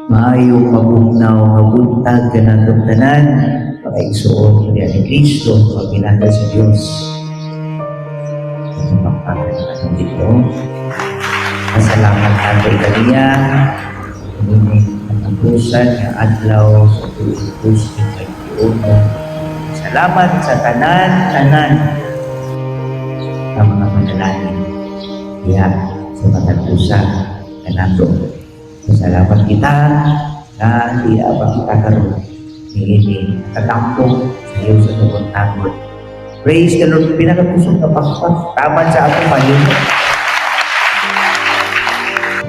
Maayong mabugnaw nga buntag kanatong tanan, mga igsoon niya ni Kristo, pagpinata sa Diyos. Mapakpakan ang atong ito. Pasalamat nato kaniya. Nining katapusan nga adlaw sa tuig 2021. Salamat sa tanan, tanan ang mga manalangin. Kaya sa matag usa kanato. Salamat kita na di pa kita karon niini katampok sa iyo sa tungkol tagod. Praise the Lord. Pinakakusog na pakpak. Tama sa atong mahimo.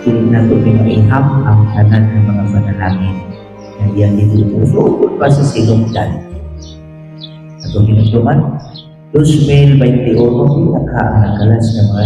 Dili nato pinaiham ang tanan ng mga manalangin na iyang gitutusugod pa sa sinugdan. Atong hinumduman, 2021, pinaka ang nagkalas ng mga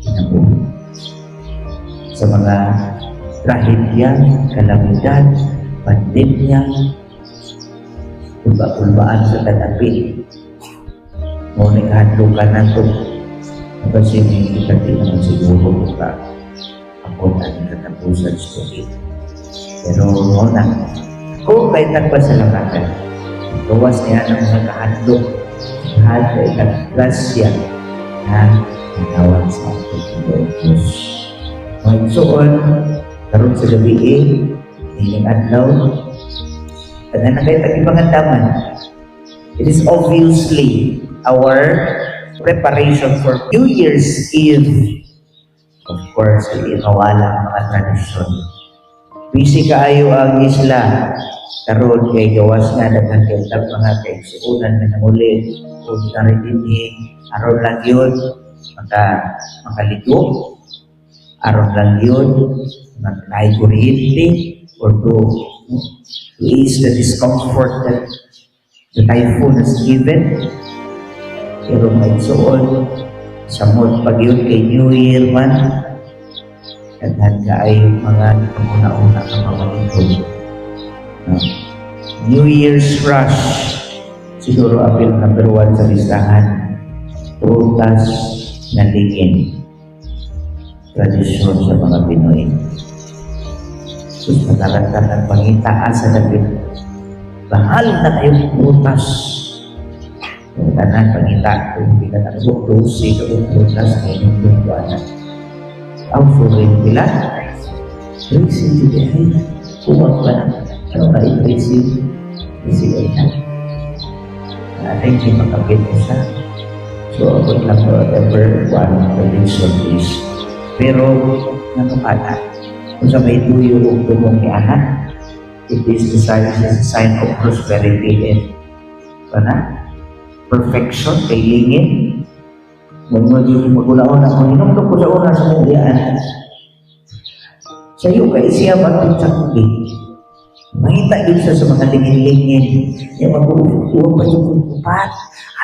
kinabuhi. Sa mga trahedya, kalamidad, pandemya, kulba-kulbaan sa tanapi. Mo ni kahadlukan nato. Kasi may kita di naman siguro ka ako ang katapusan sa tuig. Pero mo na, ako kay nagpasalamatan. Gawas niya ng mga kahadlok. Lahat kay grasya na natawag sa atong Diyos. Mga igsoon, karon sa gabi eh, ining adlaw, tanan na kayo tagipangandaman. It is obviously our preparation for New Year's Eve. Of course, hindi mawala ang mga tradisyon. Busy kaayo ang isla karon kay gawas nga daghan kay tag mga kaigsuonan nga nanguli o kari dinhi aron lang yun makaligo, aron lang yun magnaay kuryente or to ease the discomfort that the typhoon has given. Pero mga igsoon, samot pag yun kay New Year man, daghan kaayo mga una-una ang mga. No? New Year's rush, siguro apil number one sa listahan, prutas na lingin, tradisyon sa mga Pinoy. Sus, matarantan ng pangitaan sa dapit. Mahal na kayong prutas. Kung tanan pangita, kung hindi ka nakabuk, 12 ka kung prutas, ngayon yung buwanan. Ang sorry pila. 13 juga ay. Kuwag pa na. Ano na i-13? 13 ay na. Ay, hindi makapit siya. So, ako lang whatever one tradition is. Pero, nakapata. Kung sa may tuyo o tumong ni anak, it is the sign of prosperity and kana perfection kay lingin. Mo di maguna-una ko hinumdum ko sa una sa mong iyaan. Sa iyo kay siya matod sa kugi. Mangita yun siya sa mga lingin-lingin. Yung mag-uwa pa yung upat.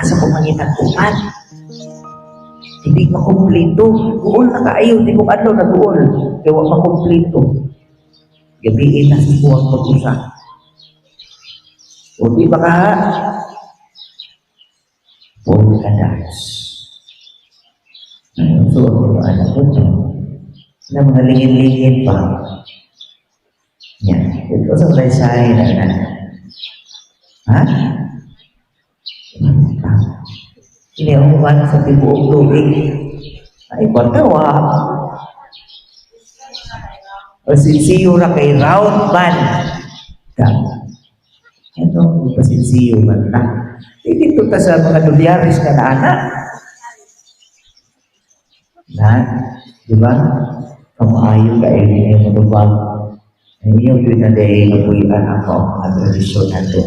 Asa ko mangita upat? Hindi makumplito. Guol na kaayo. Di ko adlaw na guol. Kaya wa makumplito. Gabiin na sa buwang pag-usa. O di ba ka? Polka dots. Ayun, so, ano anak ko to? Na mga lingin-lingin pa. Yan. Ito sa may sign na na. Ha? Ini ang uman sa tibuok tuig. Ay, kwarta wa. O sinsiyo ra kay round man. Ka. Ano, pasinsiyo man ta. Di dito ta sa mga dolyares ka na anak. Na, di ba? Kamaayo ka eh, yung manubag. Ay, iyo yun na dahil nabuyan ako ang mga tradisyon nato.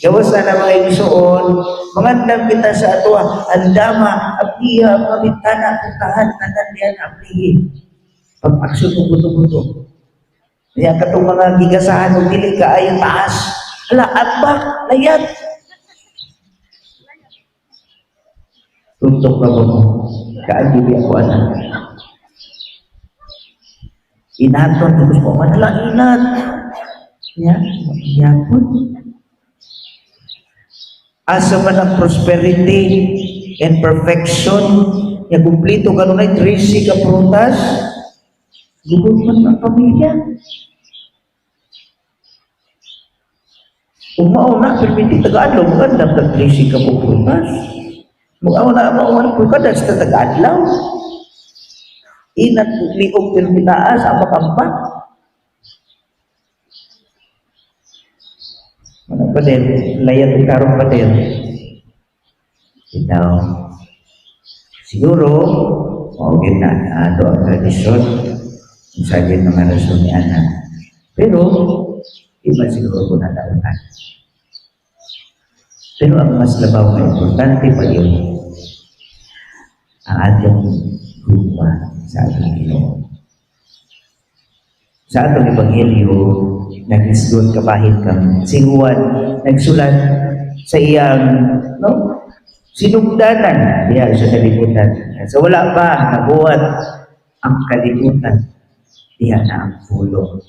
Gawas na na mga igsoon, mangandam kita sa ato, andama, abliha, mga bintana, puntahan, tanan diyan, ablihi. Pag-aksyon mo buto-buto. Kaya katong mga gigasahan o dili ka ayo taas. Hala, atbak, layat. Tutok na ba mo? Kaagi ako anak. Inaton, tapos mo man lang inat. Ya, yapon. Asa man ang prosperity and perfection, ya kumplito kanunay 13 ka prutas, gubot man ang pamilya. Kung mao na, permiti taga-adlaw, magandang tag-tracing ka po prutas. Mao na, mao na po kada sa taga-adlaw. Inat liog permitaas, ang makampa. Ano pa din, layat ang karong pa din. Itaw. Siguro, mao gyud na ato ang tradisyon sa mga rason ni Ana. Pero, iba siguro kung natauhan. Pero ang mas labaw nga importante pa yun, ang atong gugma sa atong Ginoo. Sa atong Ebanghelyo, naghisgot kabahin kang si Juan, nagsulat sa iyang, no, sinugdanan diha sa kalibutan. So wala pa nabuhat ang kalibutan, diha na ang Pulong.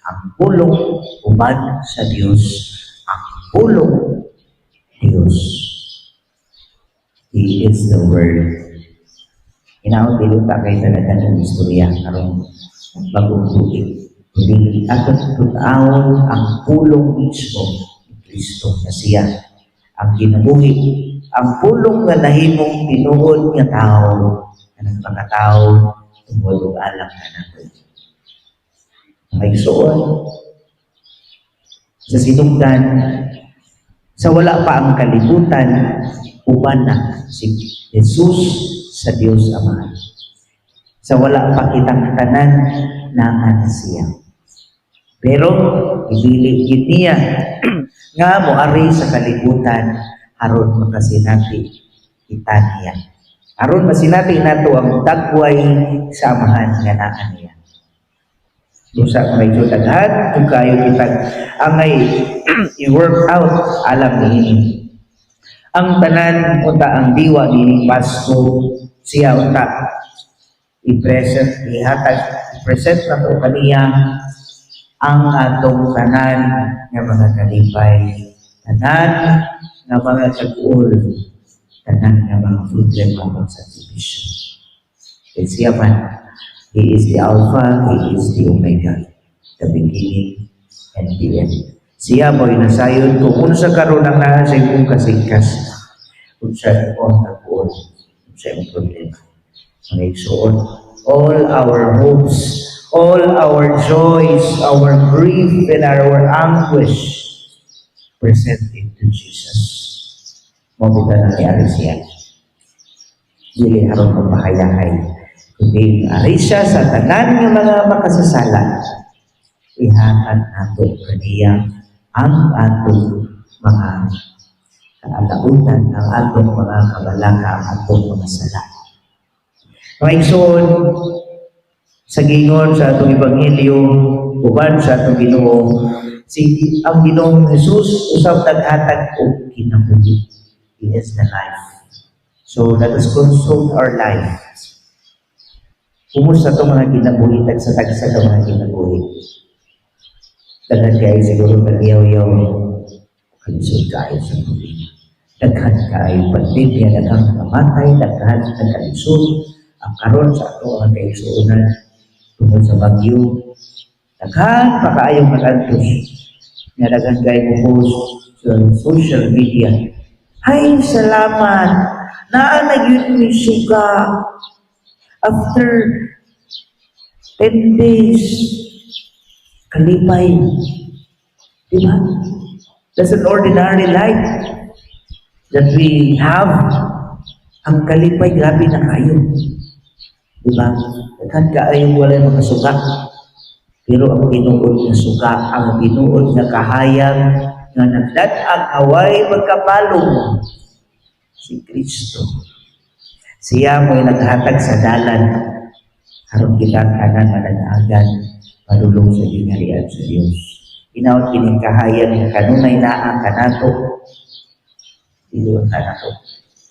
Ang Pulong uban sa Dios, ang Pulong Dios. He is the Word. Hinaot dili ta kay talaga ng istorya karong Bagong Tuig. Kundi atong tun-awon ang Pulong mismo ni Kristo na siya ang kinabuhi, ang Pulong nga nahimong tinuod nga tao, nga nagpakatao tungod og alang kanato. Mga igsoon, sa sinugdan, sa wala pa ang kalibutan, uban na si Jesus sa Dios Ama. Sa wala pa kitang tanan, naa na siya. Pero ipili gid niya nga moari sa kalibutan aron makasinati kita niya. Aron masinati nato ang dagway sa Amahan nga naa niya. Busa medyo daghan kung kayo kitag angay i-work out alam niini. Ang tanan unta ang diwa nining Pasko, siya unta i-present, ihatag, i-present nato kaniya ang atong tanan nga mga kalipay, tanan nga mga kaguol, tanan nga mga problema sa sakripisyo. Kay siya man, He is the Alpha, He is the Omega, the beginning and the end. Siya mo'y nasayod kung unsa karon ang naa sa imong kasingkas, unsa imong kaguol, unsa imong problema. Mga igsoon, all our hopes, all our joys, our grief, and our anguish, present it to Jesus. Mao bitaw na niari siya. Dili aron magpahayahay, kundi ari siya sa tanan nga mga makasasala. Ihatag nato kaniya ang atong mga kaalautan, ang atong mga kabalaka, ang atong mga sala. Mga igsoon, sa gingon sa atong Ebanghelyo, uban sa atong Ginoo, si ang Ginoong Jesus usab naghatag og kinabuhi. He is the life. So let us consult our life. Kumusta itong mga kinabuhi, tagsa-tagsa ka mga kinabuhi? Daghan kayo siguro nag-iyaw-iyaw, kalisod kayo sa problema. Daghan kayo pandemya, daghan namatay, daghan nagkalisod. Ang karon sa ato ang kaigsuonan tungod sa bagyo. Daghan pa kaayong nag-antos. Nga daghan kayo mo post sa social media. "Ay, salamat! Naa na gyud mi suga. After 10 days, kalipay." Di ba? That's an ordinary life that we have. Ang kalipay, grabe na kayo. Di ba? Daghan kaayo walay mga suga. Pero ang tinuod nga suga, ang tinuod nga kahayag nga nagdad-ang away magkapalong, si Kristo. Siya mo'y naghatag sa dalan aron kita tanan manag-agan padulong sa gingharian sa Dios. Hinaot kining kahayag nga kanunay naa kanato, dili ka nato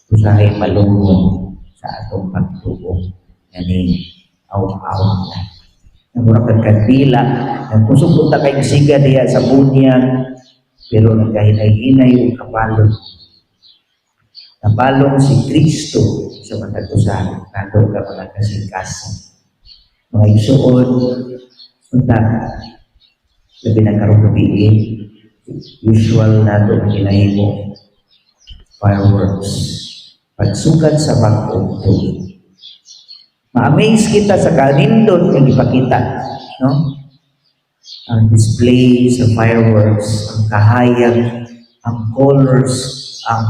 usahay malungon sa atong pagtuo ngani aw-aw na. Nga mura kag kandila, nga kusog unta kay siga diha sa bunyag, pero nagkahinay-hinay ug kapalong. Napalong si Kristo sa matag usa nato ka mga kasing-kasing. Mga igsuon, unta labi na karong gabi, Usual nato ang ginahimo, fireworks. Pagsugad sa bag-ong tuig. Ma-amaze kita sa kanindot nga gipakita, no? Ang display sa fireworks, ang kahayag, ang colors, ang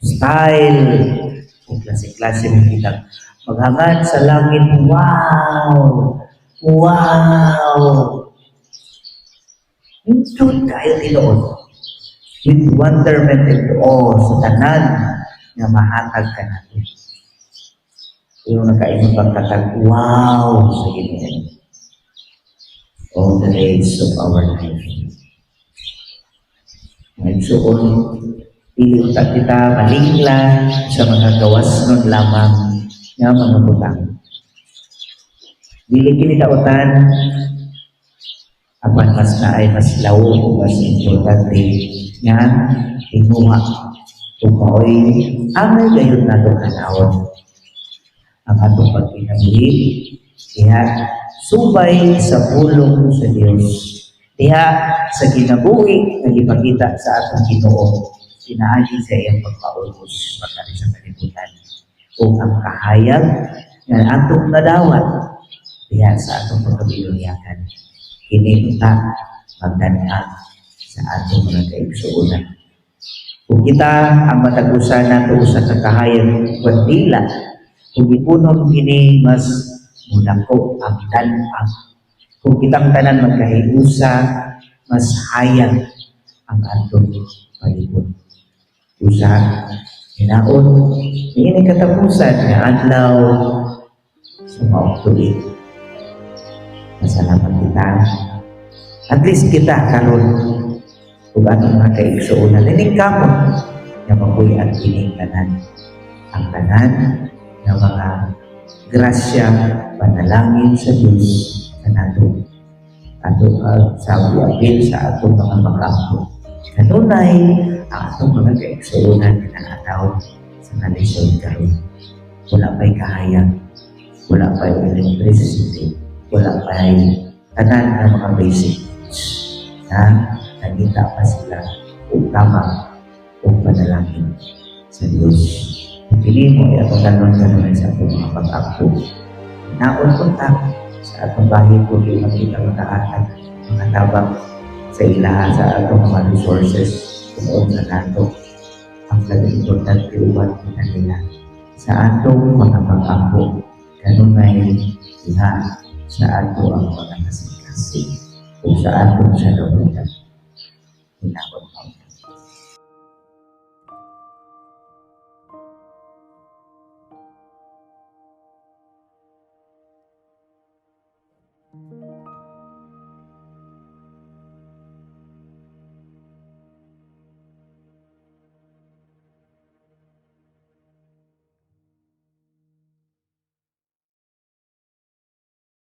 style, kung klase-klase mo kita. Maghangad sa langit, wow! Wow! Nindot kaayo tinuod. With wonderment and awe sa tanan nga mahatag kanato. Pero nakaingon bang katag, wow, sa Ginoo all the days of our life. Mga igsuon, dili unta kita malingla sa mga gawasnon lamang nga mga butang. Dili kini kautan, apan mas naay mas lawo o mas importante nga tinguha kung mao'y angay gayud natong tan-awon ang atong pagkinabuhi diha subay sa pulong sa Dios, diha sa kinabuhi nga gipakita sa atong Ginoo pinaagi sa iyang pagpaubos pagkari sa kalibutan ug ang kahayag nga atong nadawat diha sa atong pagkabinulyakan. Kini unta magdan-ang sa atong mga kaigsuonan. Kung kita ang matag usa nato usa ka kahayag kandila, kung ipunon kini, mas mudako ang dan-ang. Kung kitang tanan magkahiusa, mas hayag ang atong palibot. Usa, hinaot, niini katapusan nga adlaw sa maong tuig. Masalamat kita. At least kita karon ug atong mga kaigsuonan nining kamot nga mabuy-an kining tanan. Ang tanan nga mga grasya, panalangin sa Dios kanato. Ato sa apil sa atong mga mag-ampo. Kanunay ang atong mga kaigsuonan nga naataw sa kalisod karon. Wala pa'y kahayag, wala pa'y electricity, wala pa'y tanan nga mga basic needs na nangita pa sila ug tama ug panalangin sa Dios. Kini mo ay atong tanon kanunay sa atong mga pag-ampo. Naon unta sa atong bahin kung di man kita makahatag, makatabang sa ilaha sa atong mga resources kung sa nato. Ang pinaka-importante, uban kita nila sa atong mga pag-ampo kanunay diha sa ato ang mga kasing-kasing o sa atong sa looban. Hinaot.